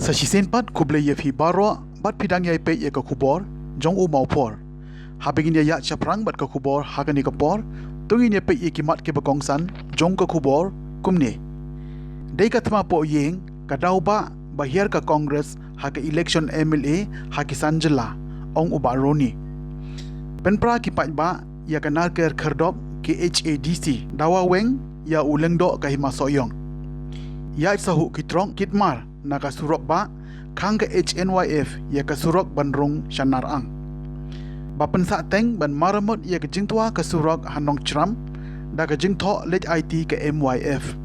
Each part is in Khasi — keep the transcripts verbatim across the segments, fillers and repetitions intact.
Sa shisien pat khublei ïa phi baroh bad phi dang ïai peit ïa ka khubor jong u Mawphor. Haba ngin ïa ïaid shaphrang bad ka khubor ha kane ka por, to ngin ïa peit ïa ki mat kiba kongsan jong ka khubor kumne. Dei ka thma poh ïing ka daw ba ba hiar ka Congress ha ka election M L A ha ki san jylla, ong u Bah Ronnie. Pynpra ki paidbah ïa ka Narker Khyrdop, ki H A D C, dawa weng ïa u Lyngdoh ka Hima Sohiong. Ïaid sahuh ki trok kit mar na ka surok ba khang ka H N Y F ïa ka surok ban rung sha Narang. Ba pynsah teng ban maramot ïa ka jingtwa ka surok ha Nongchram da ka jingthoh leit aiti ka M Y F.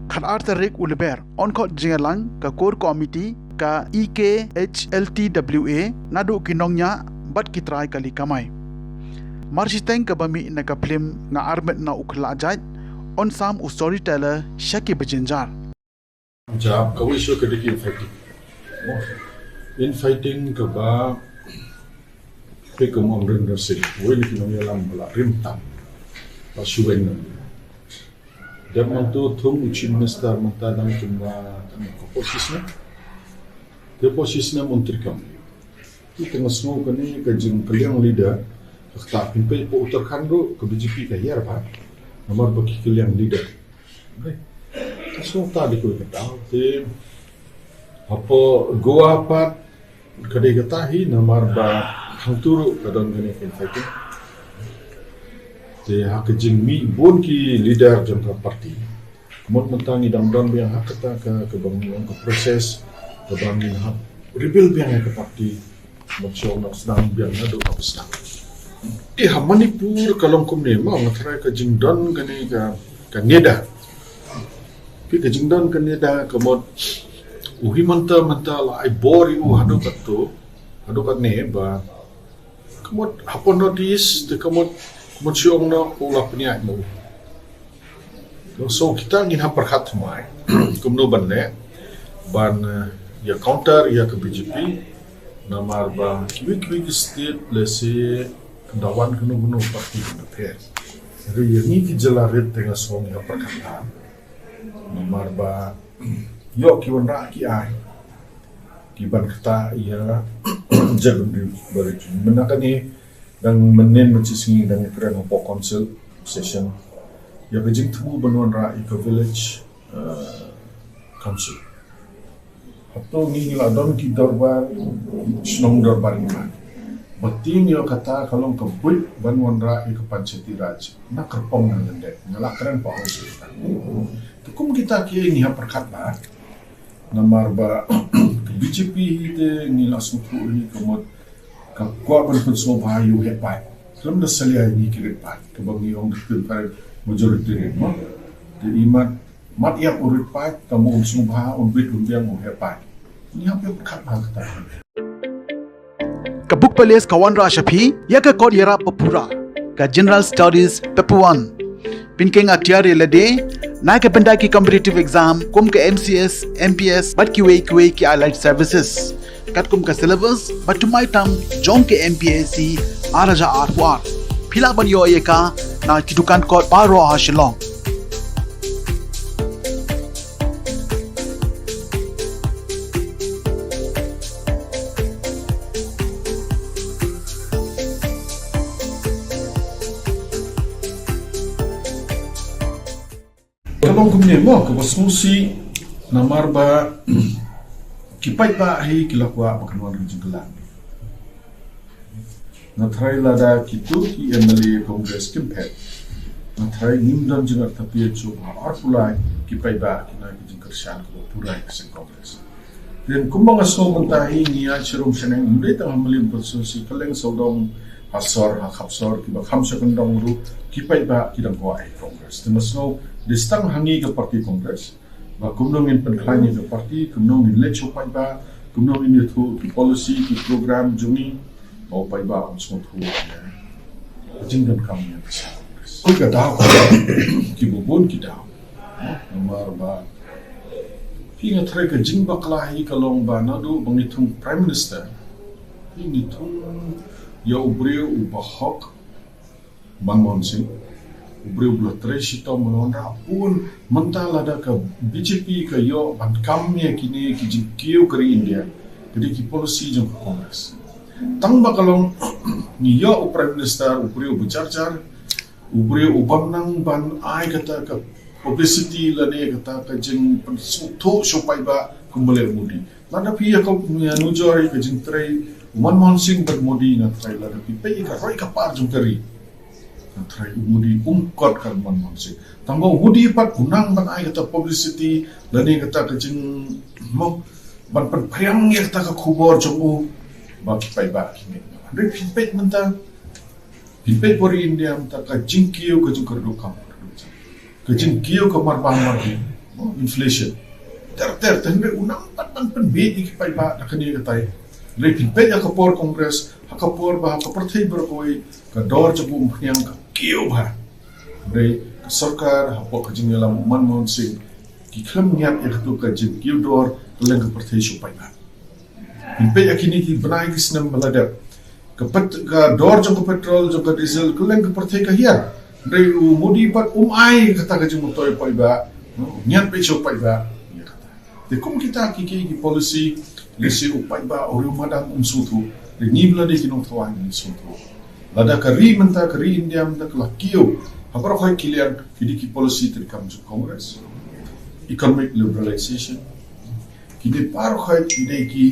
Khatar tarik u Lber yn khot jingïalang ka Core Committee ka E K H L T W A naduh ki nongñiah bad ki trai kali kamai. Mar shiteng kaba mih na ka phlim Nga Armet na u Khlajait, yn sam u Storyteller sha ki bajynjar. Jab, kawei shuh ka dei ki infighting. Infighting kaba phi kum Amrinder Singh, wei na ki nongïalam ba la rim tam, ba shu weng na. Dep mynta thung u Chief Minister mynta dang kumba tang ka poh shisnem. Te poh shisnem un treikam. Te nga sngew kane ka jingkylliang leader, kata phin peit poh Uttarakhand ruh ka B J P ka hiar bha namar ba ki kylliang leader. Ka sngew ta dei kawei ka daw te hapoh Goa pat ka dei kata hi namar ba hangtu ruh ka don kane ka infighting. Te ha ka jingmih bun ki leader jong ka party. Mut mynta ngi dang don biang ha kata ka, kaba ngi ong ka process kaba ngin hap rebuild biang ïa ka party. Mut shu nang sdang biang naduh kaba sdang. Te ha Manipur ka long kumne mo, nga tharai ka jingdon kane ka, ka NEDA. Phi, ka jingdon ka NEDA ka mut u Himanta mynta la ai bor ïa u haduh katto, haduh katne ba ka mut hapoh North East te ka mut, ka mut shu ong noh u la pynïaid mo. So kita ngin hap pyrkhat thymmai kumno ban leh ban, eh, ïa counter ïa ka B J P. Namar ba kiwei kiwei ki state lehse da wan kano kano party kano pher. Hynrei ïa ngi ki jylla rit te nga sngew ngi hap pyrkhat thymmai. Namar ba ïoh ki wanrah ki ai ki ban ktah ïa jaitbynriew barit. Mynta kane dang mynnin mynshisngi dang ïakren hapoh council session ïa ka jingthmu ban wanrah ïa ka village, eh, council. Hato ngi, ngi la don ki dorbar, shnong dorbar ngi ma. Ba tieng ïa kata ka long ka buit ban wanrah ïa ka Panchayati Raj na kyrpong na lyndet. Nga la kren pa hau sha kita. Te kum kita ki ngi hap pyrkhat ba namar ba ka B J P hi te ngi la sngewthuh hi ka mut ka kwah ban pynsngewbha ïa u heh paid. Khlem da salia ïa ngi ki rit paid kaba ngi ong da ktien Thai majoritarian mo. Te i mat, mat ïa u rit paid, ka mut un sngewbha, un bit, un biang u heh paid. Ngi hap ïa pyrkhat ha kata. Ka Book Palace ka wanrah sha phi ïa ka kot ïarap ba pura, ka General Studies Paper One. Pynkheiñ atiar ïa lade na ka bynta ki competitive exam kum ka M C S, M P S bad kiwei kiwei ki allied services. Katkum ka syllabus ba thymmai tam jong ka M P S C ar hajar arphew ar. Phi lah ban ïoh ïa ka na ki dukan kot baroh ha Shillong. Ka long kumne mo, kaba sngewsih namar ba ki paidbah hi ki la kwah ba kan wan ka jingkylla. Nga tharai lada kito ki M L A Congress kim phet, nga tharai ngim don jingïarap shuh ba ha arphew lai ki paidbah kin ai ka jingkyrshan kaba pura ïa ka seng Congress. Te kumba nga sngew mynta hi ngi ïa shitom shaneng, ym dei tang ha Mylliem constituency, kylleng sawdong, ha sor, ha khap sor, kiba kham sha kyndong ruh ki paidbah ki dang kwah ïa Congress. Te nga sngew dei tang ha ngi ka party Congress ba kumno ngin pynkhlaiñ ïa ka party, kumno ngin leit sha u paidbah, kumno ngin ïathuh ki policy, ki program jong ngi, ba u paidbah un sngewthuh ïa ka jingdonkam ïa ka seng Congress. Khuid ka daw, kiba bun ki daw. Namar ba phi, nga tharai ka jingbakla hi ka long ba naduh ba ngi thung Prime Minister, phi, ngi thung ïa u briew uba hok, Manmohan Singh. U briew ba la trei shitom, ba la wanrah bun. Mynta lada ka B J P ka ïoh ban kam ïa kine ki jingkiew ka ri India, ka dei ki policy jong ka Congress. Tang ba ka long ngi ïoh u Prime Minister u briew ba jar jar, u briew u bym nang ban ai kata ka publicity lane kata ka jingpynsngewthuh sha u paidbah kumba leh u Modi. Lada phi ïa ka, ïa nujor ïa ka jingtrei u Manmohan Singh bad Modi, nga tharai lada phi peit ïa ka roi ka par jong ka ri, nga tharai u Modi um kot ka u Manmohan Singh. Tang ba u Modi pat u nang ban ai kata publicity lane kata ka jing, mo, ban pynphriang ïa kata ka khubor jong u ba ki paidbah ki ngeit. Hynrei phin peit mynta, phin peit bad ri India mynta, ka jingkiew, ka jingkyrduh kam, ka jingkiew ka marbam marbih, inflation. Ter ter ter, hynrei u nang pat ban pynbieit ïa ki paidbah da kane katai. Hynrei phin peit ha ka por Congress, ha ka por ba ha ka pyrthei baroh kawei ka dor jong u umphniang ka kiew bha. Hynrei ka sorkar hapoh ka jingïalam u Manmohan Singh ki khlem ngiat ïa katu ka jingkiew dor kylleng ka pyrthei sha u paidbah. Phin peit ha kine ki bnai ki snem ba la dep, ka pet-, ka dor jong ka petrol, jong ka diesel, kylleng ka pyrthei ka hiar. Hynrei u Modi pat um ai kata ka jingmyntoi u paidbah, ngiat beit sha u paidbah. Te kum kita ki, ki, ki policy, lehse u paidbah, u riew madan um sngewthuh. Te ngi ba la dei ki nongthaw aiñ ngi sngewthuh. Lada ka ri mynta, ka ri India mynta ka la kiew ha baroh khoit ki liang, ki dei ki policy treikam jong Congress. Economic liberalization. Ki dei baroh khoit ki dei ki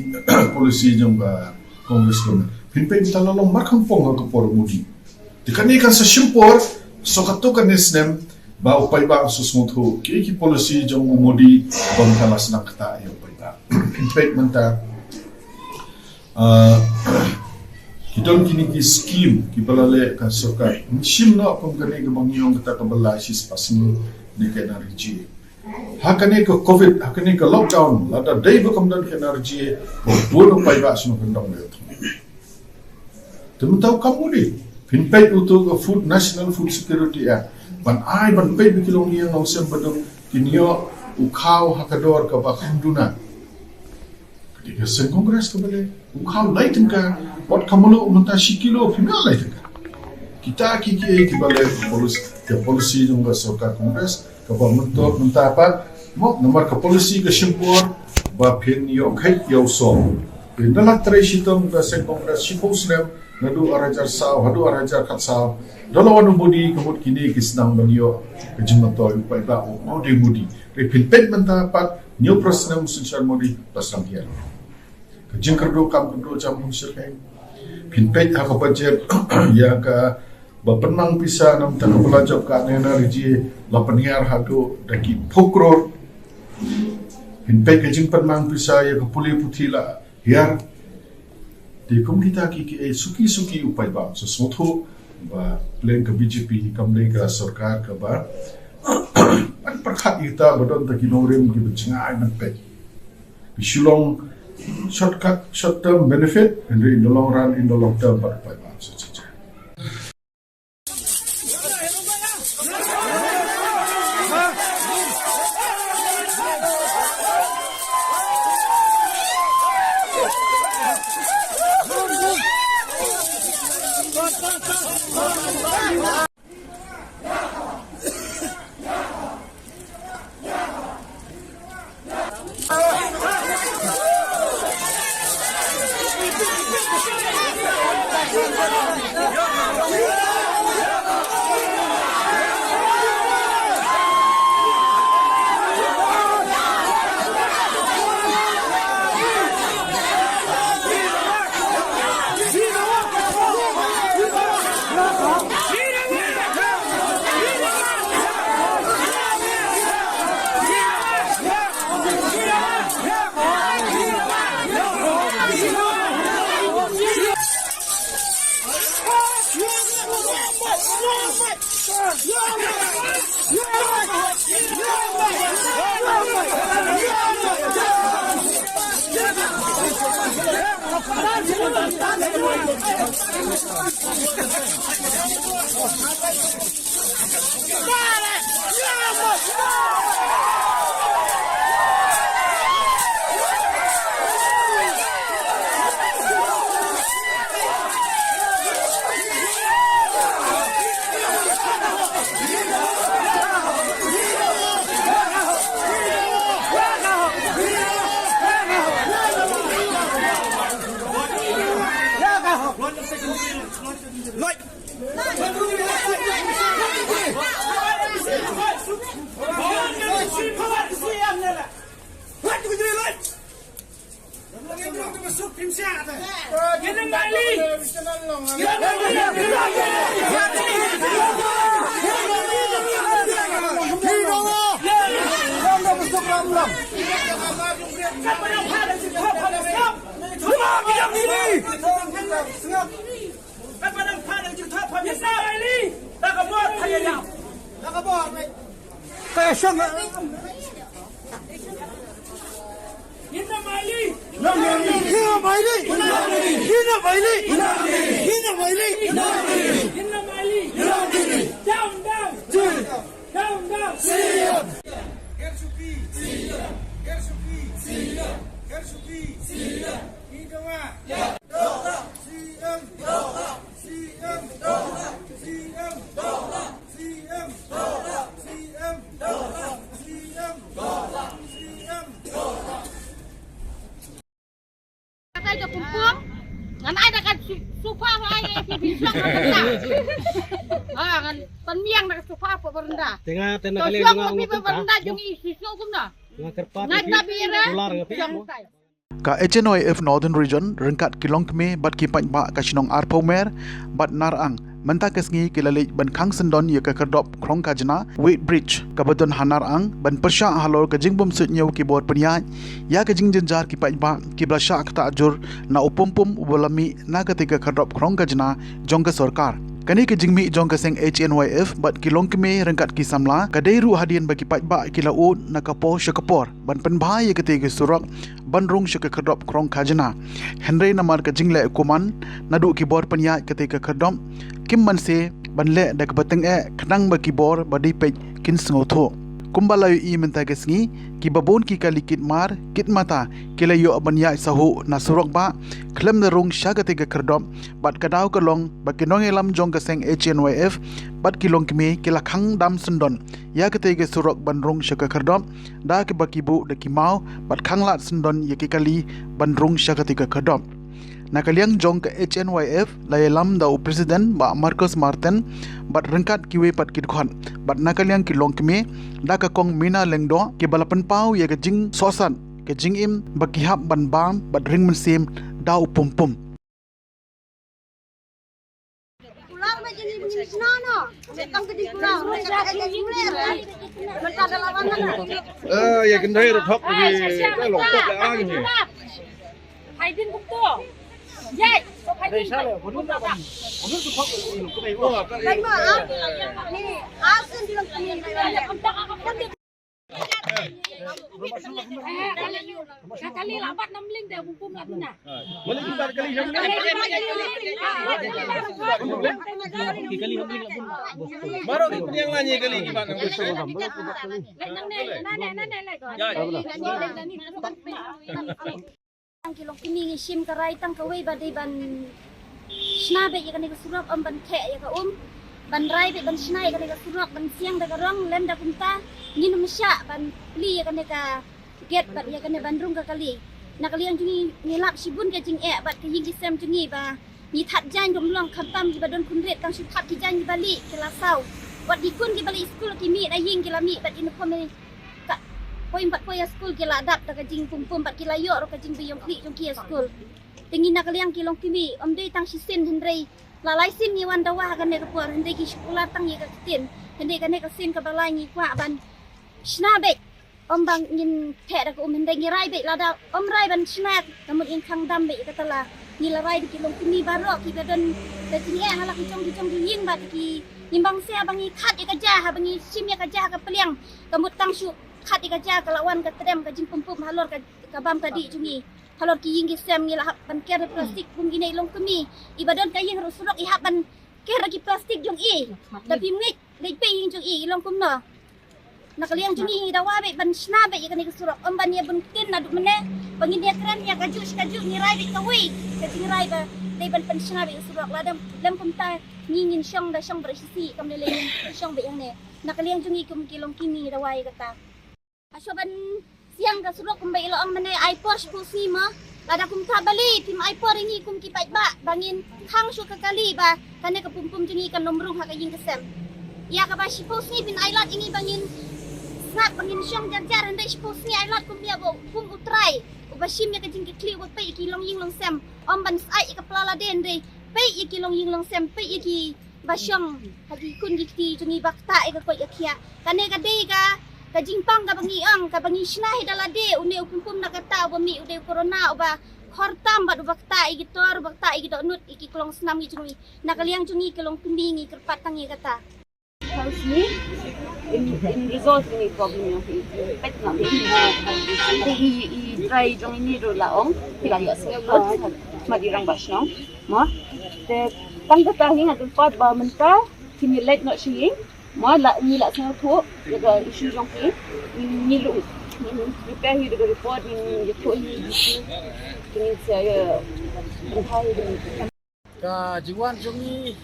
policy jong ka Congress government. Phin peit mynta la long markhongpong ha ka por u Modi. Te kane kan sa shim por, sa katto katne snem, ba u paidbah un sa sngewthuh ki, ki policy jong u Modi ba mynta la sdang ktah ïa u paidbah. Phin peit mynta, ah, ki don kine ki scheme kiba la leh ka sorkar. Ngi shim noh kum kane kaba ngi ong kata kaba lai shispah sngi ne ka N R E G A. Ha kane ka covid, ha kane ka lockdown, lada dei ba kam don ka N R E G A, ba bun u paidbah shu nang kyndong leh. Te mynta u kam u dei, phin peit uto ka Food, National Food Security Act, ban ai ban peit ba ki longïing longsem baduk kin ïoh u khaw ha ka dor kaba kham duna. Ka dei ka seng Congress kaba leh, u khaw lai tyngka, wat ka mluh mynta shi kilo, phin ïoh lai tyngka. Kita ki, ki, kiba leh ka policy, ka policy jong ka sorkar Congress, kaba mynta, mynta pat, mo, namar ka policy ka shim por ba phin ïoh kheit ïa u sor. Phin da la trei shitom ka seng Congress shiphew snem, naduh ar hajar saw haduh ar hajar khatsaw. Da la wan u Modi, ka mut kine ki sdang ban ïoh ka jingmyntoi u paidbah, u mawdei Modi. Te phin peit mynta pat, hynñiewphew snem u synshar Modi, la sdang hiar. Ka jingkyrduh kam kyrduh jam bun shyrkhei. Phin peit ha ka budget, ïa ka ba pynmang pisa na bynta ka pla job card ne N R E G A, la pynhiar haduh da ki phew klur. Phin peit ka jingpynmang pisa ïa ka pule puthi la hiar. Te kum kita ki, ki, eh, suki suki u paidbah sa sngewthuh ba pleng ka B J P kam dei ka sorkar kaba ban pyrkhat ïa kita ba don ta ki nongrim kiba jngai ban peit. Ki shu long shortcut, short term benefit, hynrei in the long run, in the long term, bad u paidbah sa jngai. Down, down. C M. Gersuki. C M. Gersuki. C M. Gersuki. C M. Idawa. Ya. C M. C M. C M. C M. C M. C M. Katai ka pum pum. Ngan ai da ka su-, supa, ai, ai, pi, pi, suang ka pum pum. Ha, ngan pynmiang da ka supa pa baranda. Tenga, tenga. To kali suang nga pa pi ong pa baranda, jong i su su kum na. Nga kyrpad. Ngai pi ta pi ra. Ular nga pi. Suang mo. Ka H N Y F Northern Region ryngkat ki longkmie bad ki paidbah ka shnong Arphew Mer bad Narang mynta ka sngi ki la leit ban khang syndon ïa ka khyrdop khrong khajna weight bridge kaba don ha Narang ban pyrshah halor ka jingbymsuidñiew ki bor pynïaid ïa ka jingjynjar ki paidbah kiba la shah ktah jur na u pum pum uba la mih na katei ka khyrdop khrong khajna jong ka sorkar. Kane ka jingmih jong ka seng H N Y F bad ki longkmie ryngkat ki samla ka dei ruh hadien ba ki paidbah ki la ud na ka por sha ka por ban pynbha ïa katei ka surok ban rung sha ka khyrdop khrong khajna. Hynrei namar ka jingleh kuman naduh ki bor pynïaid katei ka khyrdop kim banse ban leh da kaba tyngeh khnang ba ki bor ba dei peit kin sngewthuh. Kumba la ïohi mynta ka sngi, kiba bun ki kali kit mar kit mata ki la ïoh ban ïaid sahuh na surok bah khlem da rung sha katei ka khyrdop bad ka daw ka long ba ki nongïalam jong ka seng H N Y F bad ki longkmie ki la khang dam syndon ïa katei ka surok ban rung sha ka khyrdop da kaba ki buh da ki maw bad khang lad syndon ïa ki kali ban rung sha katei ka khyrdop. Na ka liang jong ka H N Y F la ïalam da u president Bah Marcus Martin bad ryngkat kiwei pat ki dkhot bad na ka liang ki longkmie da ka kong Mina Lyngdoh kiba la pynpaw ïa ka jingsohsat ka jingim ba ki hap ban bam bad ring mynsiem da u pum pum. Eh, ïa kynthei ruh thok ki, eh, long thok la ang ni. Ka kali la bat na mling te, bum bum la duna. Baroh ki pynïaid la ngi kali ki bat na mling. Tang ki longkmie ngi shim ka rai tang kawei ba dei ban shna beit ïa kane ka surok, ym ban theh ïa ka um. Ban rai beit ban shna ïa kane ka surok, ban siang da ka rong, lem da kumta ngin ym shah ban plie ïa kane ka gate bad ïa kane ban rung ka kali. Na ka liang jong ngi ngi lap shibun ka jingeh bad ka ïing ki sem jong ngi ba ngi thad jaiñ, ym long khamtam kiba don khun rit, tang shu thad ki jaiñ kiba lieh ki la saw. Wat ki khun kiba lieh skul ki mih na ïing ki la mih bad uniform, ka poi bad poi ha skul ki la dap da ka jingpum pum bad ki la ïoh ruh ka jingbiang khlieh jong ki ha skul. Te ngi na ka liang ki longkmie ym dei tang shisien, hynrei la lai sien ngi wan dawa ha kane ka por, hynrei ki shu kular tang ïa ka ktien. Hynrei kane ka sien kaba lai ngi kwah ban shna beit. Ym ba ngin theh da ka um, hynrei ngi rai beit, lada ym rai ban shna ka mut ngin khang dam beit ïa kata. La ngi la rai da ki longkmie baroh kiba don da jingeh ha la ki jong ki jong ki ïing bad ki ïing bang se, haba ngi khat ïa ka ja, haba ngi shim ïa ka ja ha ka pliang, ka mut tang shu khat ïa ka ja ka la wan ka trem ka jingpum pum halor ka, ka bam ka dih jong ngi. Halor ki ïing ki sem ngi la hap ban ker da plastik kum kine i longkmie. Iba don ka ïing ruh surok i hap ban ker da ki plastik jong i. Da phim ngeit, dei pei ïing jong i, i long kumno. Na ka liang jong ngi ngi dawa beit ban shna beit ïa kane ka surok. Ym ban ïa bun ktien naduh mynne ba ngin ïa kren ïa kajuh shi kajuh, ngi rai beit kawei ka jingrai ba dei ban pynshna beit ïa ka surok. Lada lem kumta ngi ngin shong da shong bad shi shi, kam lei lei ngin shong beit hangne. Na ka liang jong ngi kum ki longkmie ngi dawa ïa kata. Hashuwa ban siang ka surok kumba i la ong mynne, ai por shiphew sngi mo. Lada kumta balei phim ai por ïa ngi kum ki paidbah ba ngin khang shuh ka kali ba kane ka pum pum jong ngi kan ym rung ha ka ïing ka sem. Ïa kaba shiphew sngi phin ai lad ïa ngi ba ngin sngap ba ngin shong jar jar, hynrei shiphew sngi ai lad kum ïa ba u pum u trai uba shim ïa ka jingkitkhlieh uba peit ïa ki longïing longsem. Ym ban sait ïa ka pla lade, hynrei Peit ïa ki longïing longsem, peit ïa ki ba shong ha ki khun ki kti jong ngi ba ktah ïa ka koit ka khiah. Kane ka dei ka, ka jingpang kaba ngi ong, kaba ngi shna hi da lade, une u pynpum na kata uba mih u dei u corona uba khortam bad uba ktah ïa ki tor, uba ktah ïa ki dohnud, ïa ki klong snam ngi jong ngi. Na ka liang jong ngi ki longkmie ngi kyrpad tang ïa kata. House ni in, in resolve ni problem ïa phi. Peit na phi. Te i, i trai jong ini ruh la ong phi la ïoh sngewthuh ma di rangbah shnong. Ma te tang kata ngi nga kyrpad ba mynta phin ïa leit noh sha ïing. Ma la ngi la sngewthuh ïa ka issue jong phi. Ngi lung ngi prepare hi da ka report, ngi ïathuh hi da ka issue. Ngi sa ïa pynhai hi da ka Ka jingwan jong ngi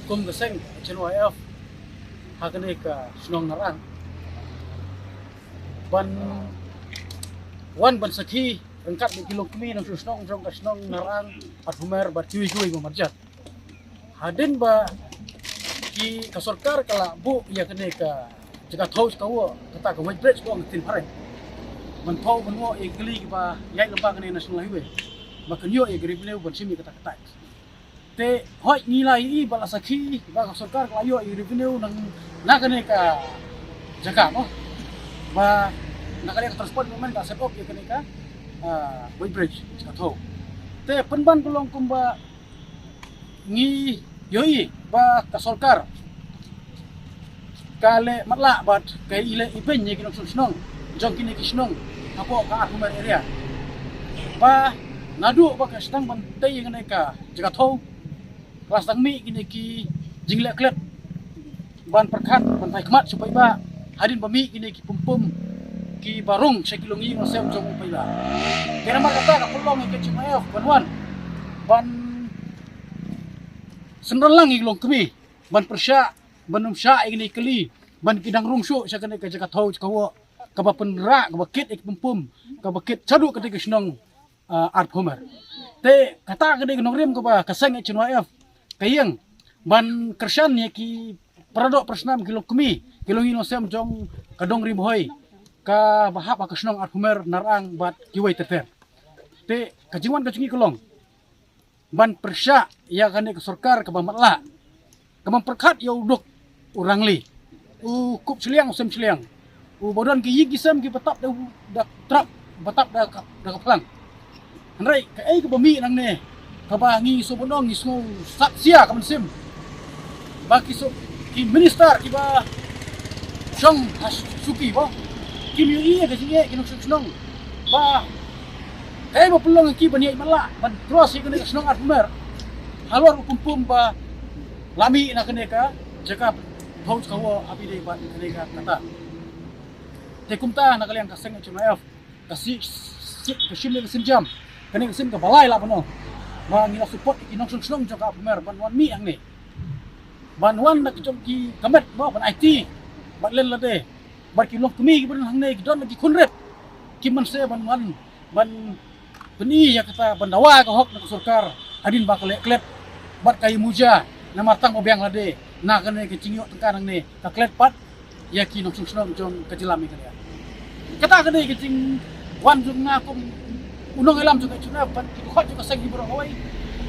kum ka seng H N Y F ha kane ka shnong Narang ban wan ban sakhi ryngkat bad ki longkmie nongshong shnong jong ka shnong Narang, Ardhumer bad kiwei kiwei ba marjan. Hadien ba ki ka sorkar ka la buh ïa kane ka jaka thew jaka woh, kata ka weighbridge ba ong ka ktien phareng, ban thew ban woh ïa ki kali kiba ïaid lyngba kane National Highway ba kin ïoh ïa ka revenue ban shim ïa kata ka tax. Te hooid ngi la ïohi ba la sakhi ba ka sorkar ka la ïoh ïa revenue na, na kane ka jaka mo. Ba na kane ka transport department ka set up ïa kane ka, ah, weighbridge jaka thew. Te pynban ka long kumba ngi ïohi ba ka sorkar ka leh matlah bad ka i leh i beiñ ïa ki nongshong shnong jong kine ki shnong hapoh ka Ardhumer area. Ba naduh ba ka sdang ban tei ïa kane ka jaka thew, ka la sdang mih kine ki jingleh klet ban pyrkhat ban phai khmat sha u paidbah hadien ba mih kine ki pum pum kiba rung sha ki longïing longsem jong u paidbah. Te namar kata ka pynlong ïa ka H N Y F ban wan ban synran lang ïa ki longkmie ban pyrshah ban ym shah ïa kine ki kali ban ki dang rung shuh sha kane ka jaka thew jaka woh kaba pynrah kaba kit ïa ki pum pum kaba kit shaduh kata ka shnong, ah, Ardhumer. Te kata ka dei ka nongrim kaba ka seng H N Y F ka ïeng ban kyrshan ïa ki paradoh parasnam ki longkmie ki longïing longsem jong ka dong Ri Bhoi kaba hap ha ka shnong Ardhumer, Narang bad kiwei ter ter. Te ka jingwan ka jong ngi ka long ban pyrshah ïa kane ka sorkar kaba matlah, kaba pyrkhat ïa u duk u rangli, u kup shiliang u sem shiliang, uba don ki ïing ki sem kiba tap da, da trap, ba tap da ka, da ka phlang. Hynrei kaei kaba mih nangne kaba ngi sngewbha ngi sngew sat sia ka mynsiem ba ki so, ki minister kiba shong ha Suki ba kim ïohi ïa ka jingeh ki nongshong shnong ba kaei ba pynlong ïa ki ban ïaid matlah ban cross ïa kane ka shnong Ardhumer halor u pum pum ba la mih na kane ka jaka thew jaka woh ha pdeng bad kane ka kata. Te kumta na ka liang ka seng H N Y F ka si, si, ka shim ïa ka sienjam, kane ka sien kaba lai lah ban ong ba ngi la support ïa ki nongshong shnong jong ka Ardhumer ban wan mih hangne, ban wan na ka jong ki ka met ba ban aiti bad len lade bad ki longkmie kiba don hangne ki don ki khun rit, kim banse ban wan ban pyni ïa kata ban dawa ïa ka hok na ka sorkar hadien ba ka leh klet bad ka ïa muja namar tang ba biang lade na kane ka jingïoh tyngka nangne ka klet pat ïa ki nongshong shnong jong ka jylla Meghalaya. Kata ka dei ka jingwan jong nga kum u nongïalam jong ka H N Y F bad ki dkhot jong ka seng hi baroh kawei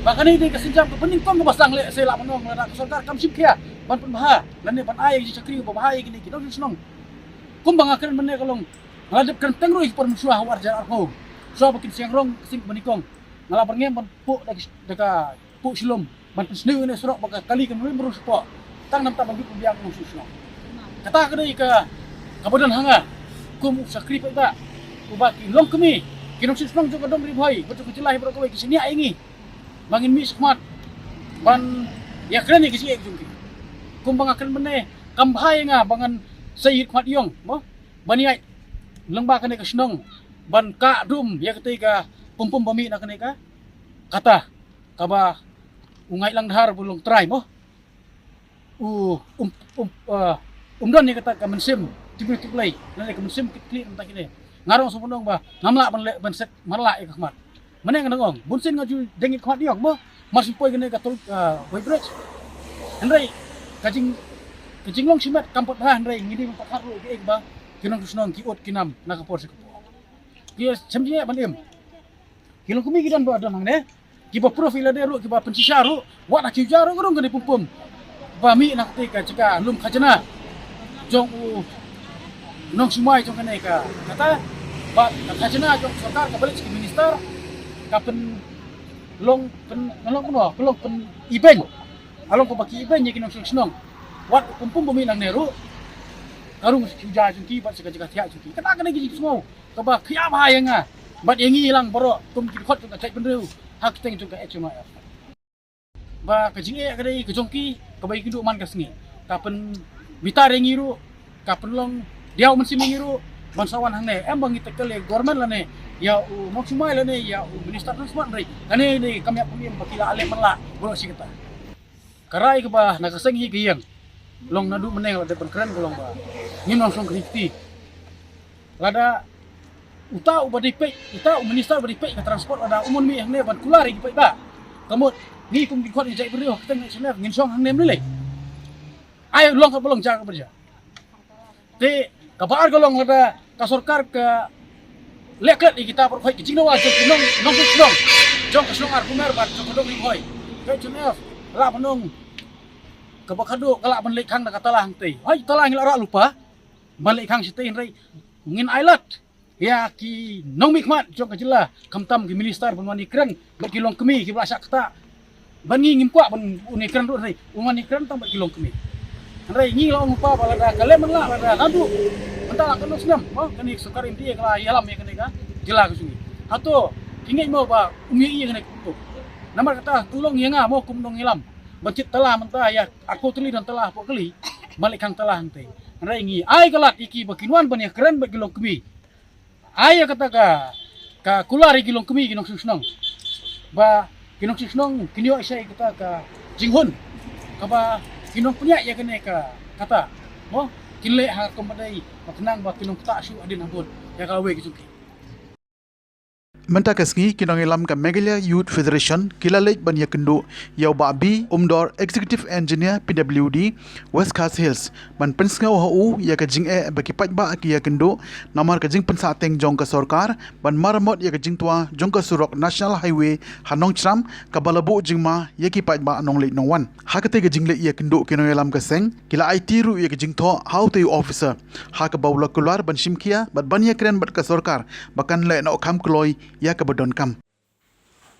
ba kane dei ka sienjam kaba nyngkong kaba sdang leh, sa lah ban ong lada ka sorkar kam shim khia ban pynbha lane ban ai ïa ka jingshakri kaba bha ïa kine ki nongshong shnong. Kumba nga kren mynne ka long, nga la dep kren teng ruh ha ki por mynshuwa ha u ar hajar arphew, shuwa ba kin shong rong ka seng kaba nyngkong, nga la byrngem ban puh da ki, da ka puh shilum ban pynsniew ïa kane ka surok ba ka kali kan rim ruh shapoh tang namar ban bit ban biang u nongshong shnong. Kata ka dei ka, kaba don ha nga kum u shakri paidbah uba ki longkmie, ki nongshong shnong jong ka dong Ri Bhoi bad jong ka jylla hi baroh kawei ki shaniah ïa ngi ba ngin mih shakhmat ban ïakren ïa ka jingeh jong ki. Kumba nga kren mynne, kam bha ïa nga ba ngan sa ïaid khmat ïong mo ban ïaid lyngba kane ka shnong ban kah dum ïa katei ka pum pum ba mih na kane ka kata kaba u Ngaitlang Dhar ba long trai mo. U um, um, ah, um don ïa kata ka mynsiem tip Blei, tip Blei lane ka mynsiem kit khlieh na bynta kine. Nga ruh nga sngewbha ban ong ba ngam lah ban leh ban set matlah ïa ka khmat. Mynne nga dang ong bun sien nga ju dang ïaid khmat ïong mo, mar shu poi kane ka tol, ah, weighbridge. Hynrei ka jing, ka jinglong shimet kam pat bha, hynrei ngi dei ban pyrkhat ruh ïa kaei kaba ki nongshong shnong ki ud ki nam na ka por sha ka por. Ki shem jingeh ban im. Ki longkmie ki don ba don hangne. Kiba prof ïa lade ruh, kiba pynshisha ruh, wat ha ki uja ruh ka rung kane pumpum. Ba mih na kata ka jaka lum khajna jong u nongsumar jong kane ka kata, ba ka khajna jong sorkar kaba leit sha ki minister ka pynlong, pynlong kumno, pynlong pynibeiñ. Ka long kaba ki ibeiñ ïa ki nongshong shnong. Wat pumpum ba mih nangne ruh ka rung sha ki uja jong ki bad sha ka jaka thiah jong ki. Kata kane ka jingsngew kaba khia bha ïa nga bad ïa ngi lang baroh kum ki dkhot jong ka jaitbynriew ha ka kyrteng jong ka H M I F. Ba ka jingeh ka dei ka jong ki kaba ïakynduh man ka sngi. Ka pynbitar ïa ngi ruh, ka pynlong diaw mynsiem ïa ngi ruh ban sa wan hangne. Em ba ngi tackle ïa government lane ïa u nongsumar lane ïa u minister transport, hynrei kane ne kam ïap kam im ba ki la leh man la baroh shi katta. Ka rai kaba na ka seng hi ka ïeng long naduh mynne la dep ban kren ka long ba ngim long song kri kti. Lada uta uba dei peit, uta u minister uba dei peit ka transport, lada u mon mih hangne ban kular ïa ki paidbah, ka mut ngi kum ki dkhot jong ka jaitbynriew ha ka kyrteng H M I F ngin shong hangne mynlei. Ai long kaba long, jia kaba jia. Te kaba ar ka long lada ka sorkar ka leh klet ïa kita baroh khoit, ka jingdawa jong ki nong, nongshong shnong jong ka shnong Arpumer bad jong ka Dong Ringhoi. Ka H M I F lah ban ong kaba khadduh ka lah ban leit khang da ka tala hangtei. Hoi, tala ngi la rah lypa ban leit khang shatei, hynrei ngin ai lad ïa ki nongmihkhmat jong ka jylla, khamtam ki minister ban wan ïakren bad ki longkmie kiba la shah ktah. Ban ngi ngim kwah ban un ïakren ruh, hynrei un wan ïakren tang bad ki longkmie. Hynrei ngi la ong lypa ba lada ka leh man la, lada naduh mynta la katno snem, mo, kane ka sorkar M D A ka la ïalam ïa kane ka jylla ka jong ngi. Hato ki ngeit mo ba um ïohi ïa kane ka pyntup? Namar kata, to long ïa nga mo kum nongïalam ban thied tala mynta ïa arphew tylli don tala hapoh kali ban leit khang tala hangtei. Hynrei ngi ai ka lad ïa ki ba kin wan ban ïakren bad ki longkmie. Ai ïa kata ka, ka kular ïa ki longkmie, ki nongshong shnong, ba ki nongshong shnong kin ïoh shai kata ka jinghun kaba ki nongpynïaid ïa kane ka kata, mo, kin leh ha ka rukom ba dei, ba khnang ba kin nongktah shuh hadien habud ïa ka lawei ka jong ki. Mynta ka sngi ki nongïalam ka Meghalaya Youth Federation ki la leit ban ïakynduh ïa u Bah B Umdor, Executive Engineer P W D West Khasi Hills, ban pynsngew ha u ïa ka jingeh ba ki paidbah ki ïakynduh namar ka jingpynsahteng jong ka sorkar ban maramot ïa ka jingtwa jong ka surok National Highway ha Nongshram, kaba la buh jingma ïa ki paidbah nongleit nongwan. Ha katei ka jingleit ïakynduh, ki nongïalam ka seng ki la aiti ruh ïa ka jingthoh ha utei u officer, ha kaba u la kular ban shimkhia bad ban ïakren bad ka sorkar ba kan leh noh kham kloi ïa kaba donkam.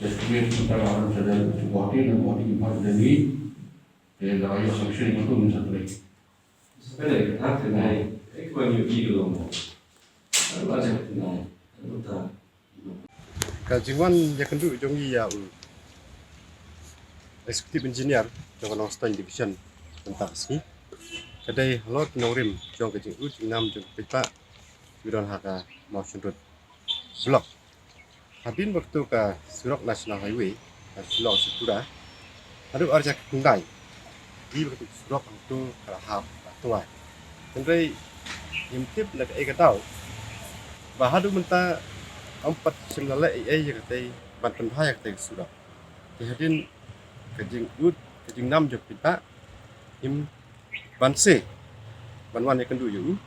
Estimate kita akan sadar Guwahati dan Guwahati Imphal Delhi. Eh, dah ayo sanction itu min satu lagi. Sekali, tak kenai. Eh, kau nyuci dulu mau. Lalu aja kenai. Lalu tak. Ka jingwan ïakynduh jong ngi ïa u Executive Engineer jong ka Nongstoiñ Division mynta ka sngi ka dei halor ki nongrim jong ka jingud jingnam jong ki paidbah kiba don ha ka Mawshynrut Block. Hadien ba kato ka surok National Highway ka Shillong Sheikhupura haduh arja ka khyndai. Dei ba kato ka surok hangto ka la hap ka la twa. Hynrei ngim tip na kaei ka daw ba haduh mynta ym pat shym la leh ei ei ïa katei ban pynbha ïa katei ka surok. Te hadien ka jingud ka jingnam jong ki paidbah, ngim banse ban wan ïakynduh ïa u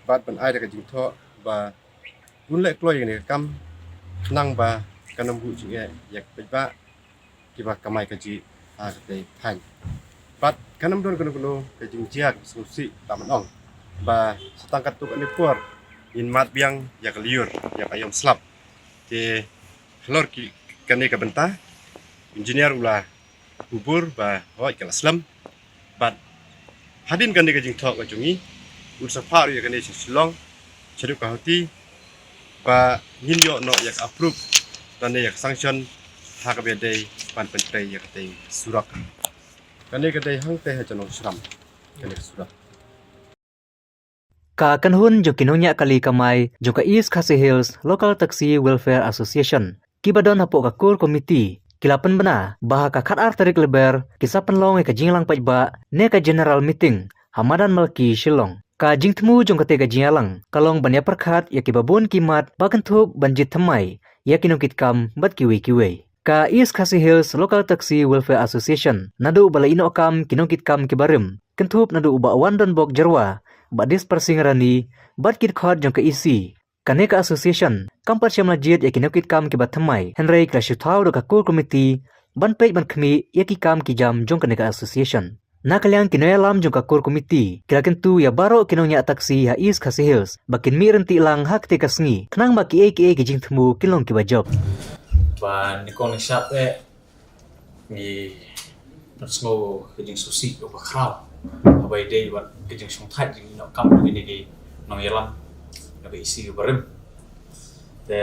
bad ban ai da ka jingthoh ba un leh kloi ïa kane ka kam khnang ba kan ym buh jingeh ïa ki paidbah kiba kamai kajih ha katei ka thaiñ. Bad kan ym don kano kano ka jingjia kaba sngewsih, la ban ong ba sa tang katto katne por ngin mad biang ïa ka lyiur, ïa ka aïom slap. Te halor ki, kane ka bynta, u engineer u la kubur ba hooid ka la slem. Bad hadien kane ka jingthoh ka jong ngi, un sa phah ruh ïa kane sha Shillong, shaduh ka hoti, ba ngin ïoh noh ïa ka approve lane ïa ka sanction ha kaba ïadei ban pyntrei ïa katei surok. Kane ka dei hangtei hajan Nongshram, kane ka surok. Ka kynhun jong ki nongñiah kali kamai jong ka East Khasi Hills Local Taxi Welfare Association, kiba don hapoh ka Core Committee, ki la pynbna ba ha ka khatar tarik Lber ki sa pynlong ïa ka jingïalang paidbah ne ka General Meeting ha Madan Malki, Shillong. Ka jingthmu jong katei ka jingïalang ka long ban ïapyrkhat ïa kiba bun ki mat ba kynthup ban jied thymmai ïa ki nongkitkam bad kiwei kiwei. Ka East Khasi Hills Local Taxi Welfare Association, naduh ba la ïehnoh kam ki nongkitkam kiba rim, kynthup naduh u Bah Wandonbok Jyrwa, Bah Dispersing Rani bad ki dkhot jong ka E C, Kane ka association kam pat shym la jied ïa ki nongkitkam kiba thymmai, hynrei ki la shu thaw da ka core committee ban peit ban khmih ïa ki kam ki jam jong kane ka association. Na ka liang ki nongïalam jong ka core committee ki la kyntu ïa baroh ki nongñiah taxi ha East Khasi Hills ba kin mih ryntih lang ha katei ka sngi, khnang ba kiei kiei ki jingthmu kin long kiba jop. Ba nyngkong nyngshap eh ngi pynsngew ka jingsngewsih kaba khraw haba ïadei bad ka jingshongthait jingïoh kam jong kine ki nongïalam na ka E C barim. Te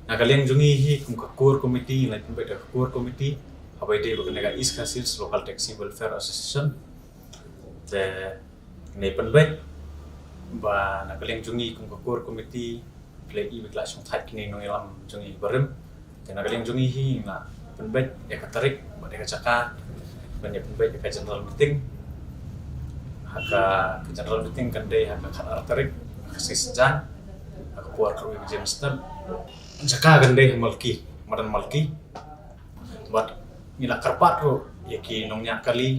na ka liang jong ngi hi kum ka core committee, ngi la pynbeit da ka core committee haba ïadei bad kane ka East Khasi Hills Local Taxi Welfare Association. Te ngi pynbeit ba na ka liang jong ngi kum ka core committee, ki la i ba ki la shongthait kine ki nongïalam jong ngi barim. Te na ka liang jong ngi hi ngi la pynbeit ïa ka tarik bad ïa ka jaka ban ïa pynbeit ïa ka general meeting. Ha ka, ka general meeting kan dei ha ka khatar tarik, ha ka sngi Saitjaiñ, ha ka por khatwei baje mynstep. Jaka kan dei ha Malki, madan Malki. Bad ngi la kyrpad ruh ïa ki nongñiah kali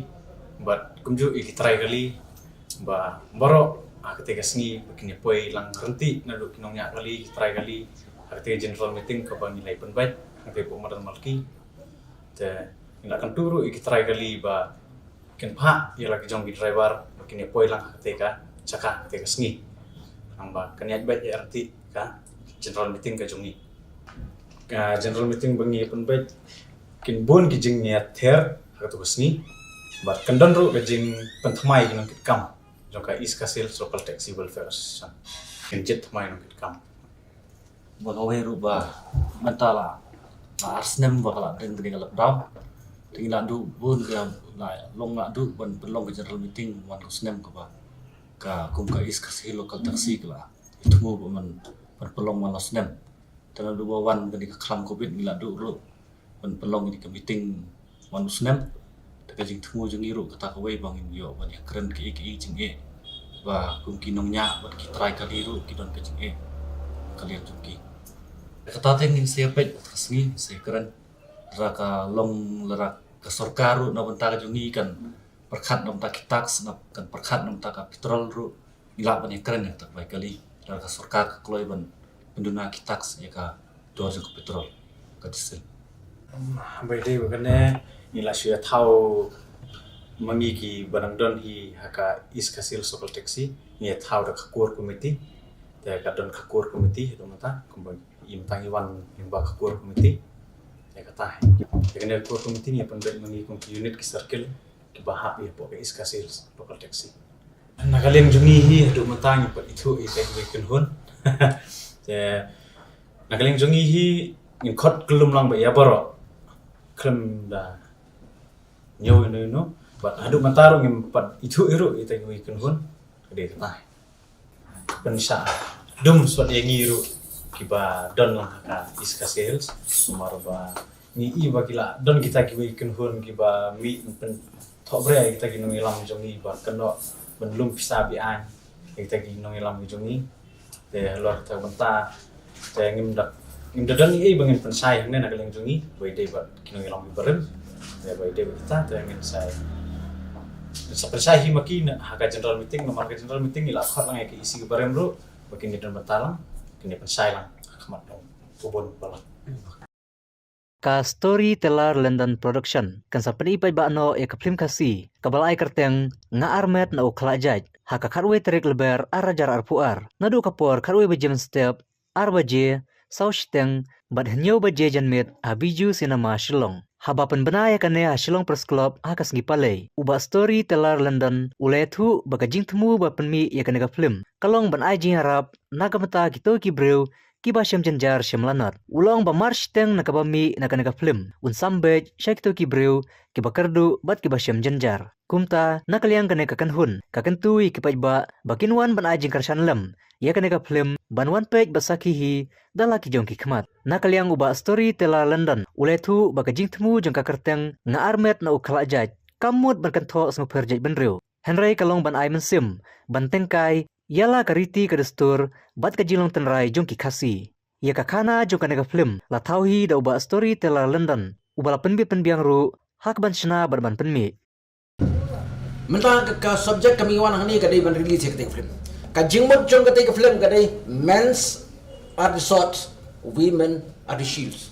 bad kumjuh ïa ki trai kali ba baroh ha katei ka sngi ba kin ïa poi lang ryntih naduh ki nongñiah kali, ki trai kali ha katei ka general meeting kaba ngi la pynbeit ha katei ka madan Malki. Te ngi la kyntu ruh ïa ki trai kali ba kin phah ïa la ki jong ki driver ba kin ïa poi lang ha katei ka jaka ha katei ka sngi. Namar ba kan ïaid beit ïaid ryntih ka general meeting ka jong ngi. Ka general meeting ba ngi pynbeit kin bun ki jingïather ha katei ka sngi. Bad kan don ruh ka jingpynthymmai ki nongkitkam jong ka East Khasi Hills Local Taxi Welfare Association. Kin jied thymmai nongkitkam. Ba kawei ruh ba mynta la, la ar snem ba ka la deng kane ka lockdown. Te ngi la duh bun ka la long la duh ban pynlong ka general meeting wan ka snem kaba ka kum ka East Khasi Hills Local Taxi ka la ïa thmu ba man ban pynlong wan la snem. Te naduh ba wan kane ka khlam covid ngi la duh ruh ban pynlong kane ka meeting wan u snem. Te ka jingthmu jong ngi ruh kata kawei ba ngin ïoh ban ïa kren kiei kiei jingeh ba kum ki nongñiah bad ki trai kali ruh ki don ka jingeh ka liang jong ki. Te kata te ngin sa ïa peit kata ka sngi ngin sa ïa kren. Lada ka long lada ka sorkar ruh na bynta ka jong ngi kan pyrkhat na bynta ki tax, na kan pyrkhat na bynta ka petrol ruh. Ngi lah ban ïa kren ïa kata ka bai kali. Lada ka sorkar ka kloi ban pynduna ki tax ïa ka dor jong ka petrol, ka diesel. Bai dei ba kane ngi la shu ïa thaw ma ngi kiba dang don hi ha ka East Khasi Hills Local Taxi, ngi ïa thaw da ka core committee. Te ka don ka core committee haduh mynta kumba i mynta ngi wan lyngba ka core committee. Te kata hi. Te kane ka core committee ngi ïa pynbeit ma ngi kum ki unit ki circle kiba hap ïa pok ka East Khasi Hills Local Taxi. Na ka liang jong ngi hi haduh mynta ngim pat ithuh ïa kiwei ki kynhun. Te na ka liang jong ngi hi ngin khot kyllum lang ba ïa baroh khlem da ñiew ïano ïano. Bad haduh mynta ruh ngim pat ithuh ïa ruh ïa kiwei ki kynhun. Ka dei kata hi. Pynshah dum sot ïa ngi ruh kiba don lang ha ka East Khasi Hills. Namar ba ngi i ba ki la don kita kiwei ki kynhun kiba mih ban pynthohbria ïa kita ki nongïalam jong ngi ba kynnoh ban lum pisa biang ïa kita ki nongïalam jong ngi. Te halor kata ka bynta te ngim da, ngim da don ei ei ba ngin pynshai hangne na ka liang jong ngi ba ïadei bad ki nongïalam kiba rim. Te ba ïadei bad kita te ngin sa, ngin sa pynshai hi ma ki na ha ka general meeting, namar ka general meeting ngi la khot lang ïa ka E C kiba rim ruh ba kin ïa don bynta lang, kin ïa pynshai lang ha khmat jong u bun balang. Ka Storyteller London Production kan sa pyni paidbah noh ïa ka phlim Khasi kaba la ai kyrteng Nga Armet na u Khlajait ha ka khatwei tarik Lber ar hajar arphew ar, naduh ka por khatwei baje mynstep, ar baje, saw shiteng bad hynñiew baje janmiet ha Bijou Cinema Shillong. Haba pynbna ïa kane ha Shillong Press Club ha ka sngi Palei, u bah Storyteller London u la ïathuh ba ka jingthmu ba pynmih ïa kane ka phlim ka long ban ai jingïarap na ka bynta kito ki briew kiba shem jynjar shem lanot. U la ong ba mar shiteng na kaba mih na kane ka phlim un sam beit sha kito ki briew kiba kyrduh bad kiba shem jynjar. Kumta na ka liang kane ka kynhun ka kyntu ïa ki paidbah ba kin wan ban ai jingkyrshan lem ïa kane ka phlim ban wan peit bad sakhi hi da la ki jong ki khmat. Na ka liang u bah Storyteller London u la ïathuh ba ka jingthmu jong ka kyrteng Nga Armet na u Khlajait kam mut ban kynthoh sngewpher jaitbynriew. Hynrei ka long ban ai mynsiem ban tyngkai ïa la ka riti ka dustur bad ka jinglong tynrai jong ki Khasi. Ïa ka khana jong kane ka phlim la thaw hi da u bah Storyteller London uba la pynbit pynbiang ruh ha kaban shna bad ban pynmih. Mynta ka, ka subject kaba ngi wan hangne ka dei ban release ïa katei ka phlim. Ka jingmut jong katei ka phlim ka dei Men's are the swords, women are the shields.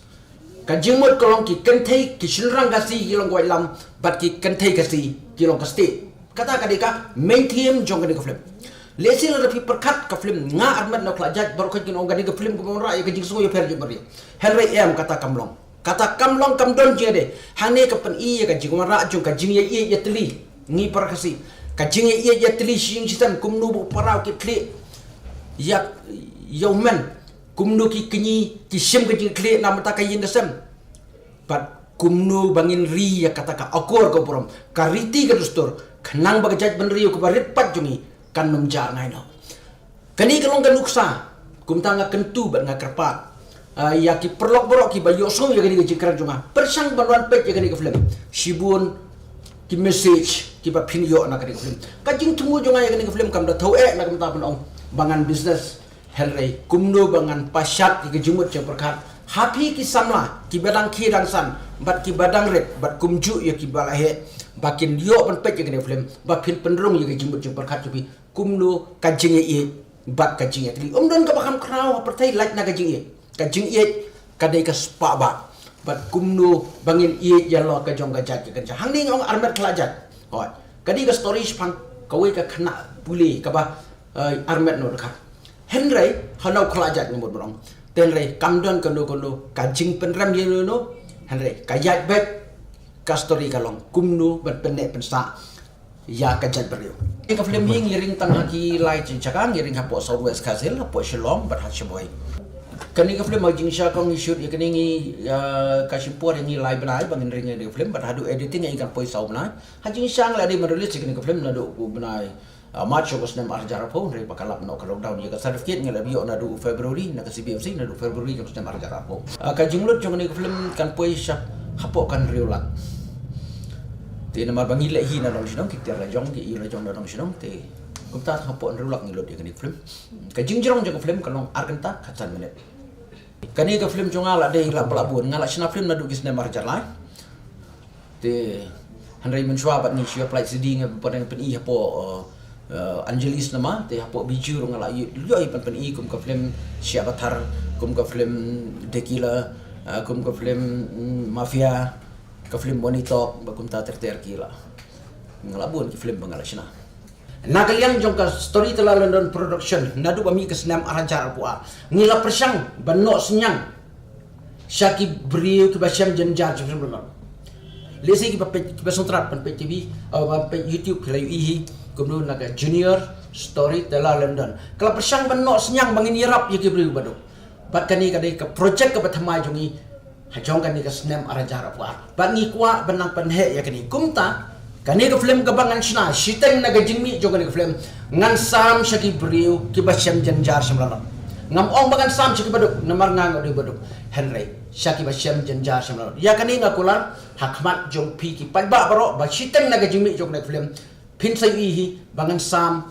Ka jingmut ka long ki kynthei, ki shynrang Khasi ki long ka waitlam, bad ki kynthei Khasi ki long ka stieh. Kata ka dei ka main theme jong kane ka film. Lehse lada phi pyrkhat ka film Nga Armet na u Khlajait, baroh khoit kin ong kane ka film ka wanrah ïa ka jingsngew ïapher jong ka ri. Hynrei em, kata kam long. Kata kam long, kam don jingïadei. Hangne ka pyni ïa ka jingwanrah jong ka jingïaieit ïatylli. Ngi para Khasi, ka jingïaieit ïatylli shi ïing shi sem, kumno ba u para u kit khlieh ïa, ïa u hynmen. Kumno ki kñi ki shim ka jingkhlieh na bynta ka ïing ka sem. Bad kumno ba ngin ri ïa kata ka akor ka burom, ka riti ka dustur, khnang ba ka jaitbynriew kaba rit paid jong ngi kan ym jar ngai noh. Kane ka long ka nuksa, kumta nga kyntu bad nga kyrpad, ah, ïa ki paralok baroh kiba ïohsngew ïa kane ka jingkren jong nga, pyrshang ban wan peit ïa kane ka film. Shibun ki message kiba phin ïoh na kane ka film. Ka jingthmu jong nga ïa kane ka film kam da thew eh na ka bynta ban ong ba ngan business. Hynrei kumno ba ngan pashat ïa ka jingmut jingpyrkhat ha phi ki samla kiba dang khie dang san bad kiba dang rit, bad kumjuh ïa kiba la heh, ba kin ïoh ban peit ïa kane ka film, ba phin pynrung ïa ka jingmut jingpyrkhat jong phi. Kumno ka jingïaieit bad ka jingïatylli. Ym don kaba kham khraw ha pyrthei lait na ka jingïeit. Ka jingïeit ka dei ka spah bah. Bad kumno ba ngin ïeit ïa la ka jong ka jait ka kynja. Hangne nga ong Armet Khlajait. Hooid. Ka dei ka story shaphang kawei ka khynnah pule kaba, eh, armet na u dkhar. Hynrei ha u Khlajait nga mut ban ong. Te hynrei kam don kano kano ka jingpynrem ïa no no. Hynrei ka ïaid beit ka story ka long kumno ban pynneh pynsah ïa ka jaitbynriew. Kane ka film hi ngi ring tang ha ki lai jaka, ngi ring hapoh South West Khasi Hills, hapoh Shillong bad ha Sheboygan. Kane ka film ha jingshisha kong ngi shoot ïa kane ngi, ïa, ka shim por ïa ngi lai bnai ba ngin ring ïa kane ka film, bad haduh editing ïa ngi kan poi saw bnai. Ha jingshisha ngi la dei ban release ïa kane ka film naduh u bnai, ah, March, August snem ar hajar arphew, hynrei ba ka lap noh ka lockdown. Ïa ka certificate ngi la ïoh naduh u February na ka C B F C, naduh u February jong snem ar hajar arphew. Ah, ka jinglut jong kane ka film kan poi sha hapoh ka hynriew lak. Te namar ba ngi leh hi na dong shnong, ki tiar la jong, ki ïew la jong na dong shnong, te kumta hapoh hynriew lak ngi lut ïa kane ka film. Ka jingjrong jong ka film ka long ar kynta khatsan minit. Kane ka film jong nga la dei la pla bun, nga la shna film naduh ki snem ar hajar lai. Te hynrei mynshuwa bad ngi shu ïa pynlait C D nga pyn, pyn-i hapoh, eh, eh, Angeles namar, te hapoh Bijou ruh nga la ïoh, ïoh ïa pyn, pyn-i kum ka film Shia Bathar, kum ka film The Killer, eh, kum ka film, mm, Mafia, ka film Money Talk, bad kumta ter ter ki la. Nga la bun ki film ba nga la shna. Na ka liang jong ka Storyteller London Production, naduh ba mih ka snem ar hajar arphew ar, ngi la pyrshang ban noh synñiang sha ki briew kiba shem jynjar jong ka film London. Lehse kiba peit, kiba sngewtynnat ban peit T V, eh, ban peit YouTube, ki la ïohi hi, kumno na ka Junior Storyteller London. Ka la pyrshang ban noh synñiang ba ngin ïarap ïa ki briew ba duk. Bad kane ka dei ka project kaba thymmai jong ngi ha jong kane ka snem ar hajar arphew ar. Bad ngi kwah ban nang pynheh ïa kane. Kumta, kane ka film kaba ngan shna, shiteng na ka jingmih jong kane ka film, ngan sam sha ki briew kiba shem jynjar shem lanot. Ngam ong ba ngan sam sha ki baduk, namar nga nga dei baduk. Hynrei sha kiba shem jynjar shem lanot. Ïa kane nga kular ha khmat jong phi ki paidbah baroh, ba shiteng na ka jingmih jong kane ka film, phin sa ïohi hi ba ngan sam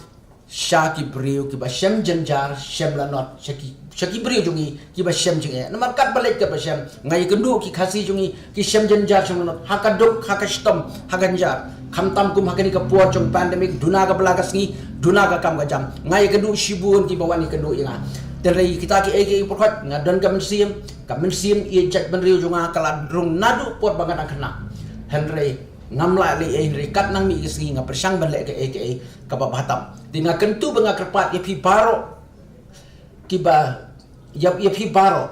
sha ki briew kiba shem jynjar shem lanot, sha ki, sha ki briew jong ngi kiba shem jingeh. Namar katba leit katba shem, nga ïakynduh ki Khasi jong ngi ki shem jynjar shem lanot, ha ka duk, ha ka shitom, ha ka jynjar. Khamtam kum ha kane ka por jong pandemic, duna ka bla ka sngi, duna ka kam ka jam. Nga ïakynduh shibun kiba wan ïakynduh ïa nga. Te hynrei kita kiei kiei baroh nga don ka mynsiem, ka mynsiem ïeit jaitbynriew jong nga ka la rung naduh por ba nga dang khynnah. Hynrei ngam lah leh ei, hynrei kat nang mih ka sngi nga pyrshang ban leh kaei kaei kaba bha tam. Te nga kyntu bad nga kyrpad ïa phi baroh kiba, ïa, ïa phi baroh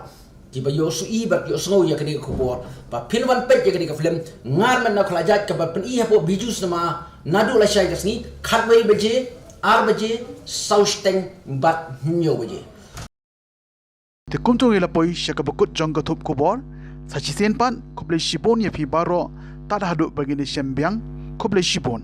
kiba ïohsngew bad ïohsngew ïa kane ka khubor, ba phin wan peit ïa kane ka film Nga Armet na u Khlajait kaba pyni hapoh Bijou Cinema naduh lashai ka sngi, khatwei baje, ar baje, saw shiteng bad hynñiew baje. Te kumta ngi la poi sha kaba kut jong ka thup khubor. Sa shisien pat, khublei shibun ïa phi baroh, tad haduh ba ngin ïashem biang, khublei shibun.